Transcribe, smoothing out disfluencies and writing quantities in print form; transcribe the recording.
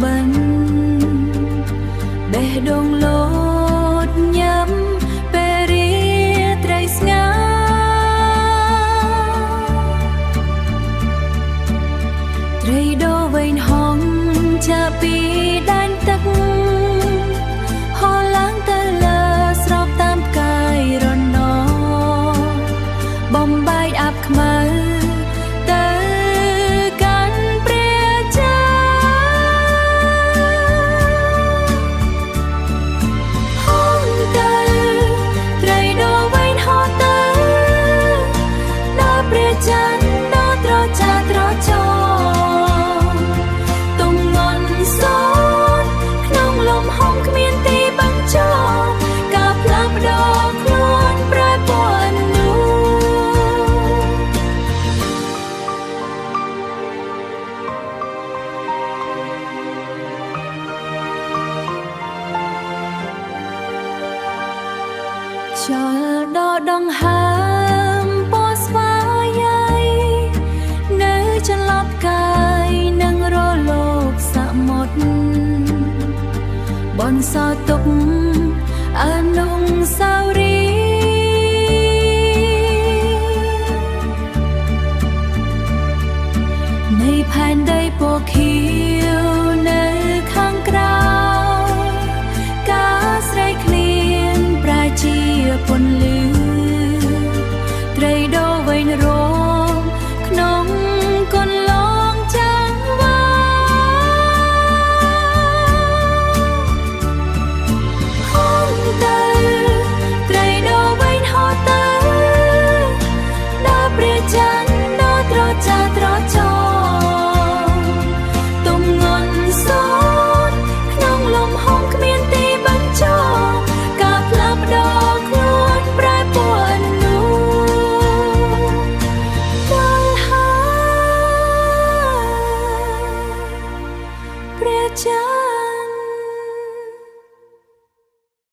បិនបេះដូងលោតញ៉ាំពេលរាត្រីស្ងាត្រីដ៏វែងហងចាក់ពីដែនទឹកហោះឡើងទៅលើស្របតាមផ្កាយរណបំបែកអាប់ខ្មៅទៅកាន់ព្រះច័ន្ទហងទៅត្រីដ៏វែងហោះទៅដល់ព្រះច័ន្ទដ៏ត្រចះត្រចង់ទុំងន់សូនក្នុងលំហងគ្មានទីបញ្ចប់ការផ្លាស់ប្ដូរខ្លួនប្រែពណ៌នោះ ខ្យល់ដកដង្ហើមពណ៌ស្វាយនៅចន្លោះផ្កាយនិងរលកសមុទ្របនសល់ទុកអនុស្សាវរីយ៍នៃផែនដីពណ៌ខៀវ